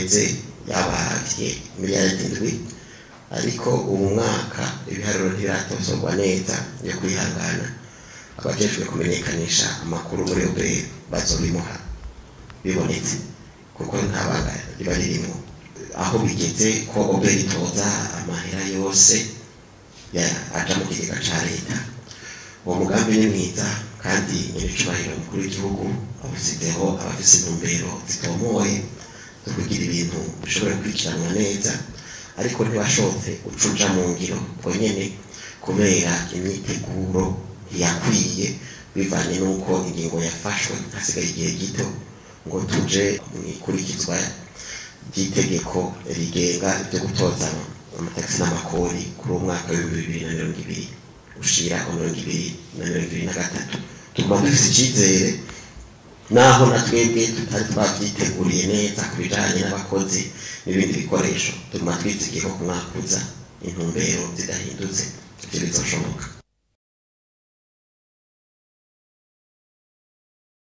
uheze yabavye 7 miliyari, ariko ubu mwaka ibiharuro ntibiratosorwa neza, yo kwihangana, abajejwe kumenyekanisha amakuru muri OBR bazobimuha bibonetse, kuko nta banga riba ririmo. Aho bigeze ko OBR itoza amahera yose aja mu kigega ca leta, uwo mugambi ni mwiza, kandi nyiricubahiro mukuru w'igihugu awusizeho abafise intumbero zitomoye zo kugira ibintu bishobora gukurikiranwa neza, ariko ntibashotse ucuja mu ngiro ubwo nyene kubera imyiteguro ntiyakwiye, bivanye n'uko ingingo yafashwe hasigaye igihe gito ngo tuje mu ikurikizwa ry'itegeko rigenga ibyo gutoza amatagisi n'amakori kuri uwo mwaka w'2020 ushira 2023. Tuguma dufise icizere, naho na twebwe tutari twavyiteguriye neza ku bijanye n'abakozi n'ibindi bikoresho, tuguma twizigiye ko ku mwaka uza intumbero zidahindutse ivyo bizoshoboka.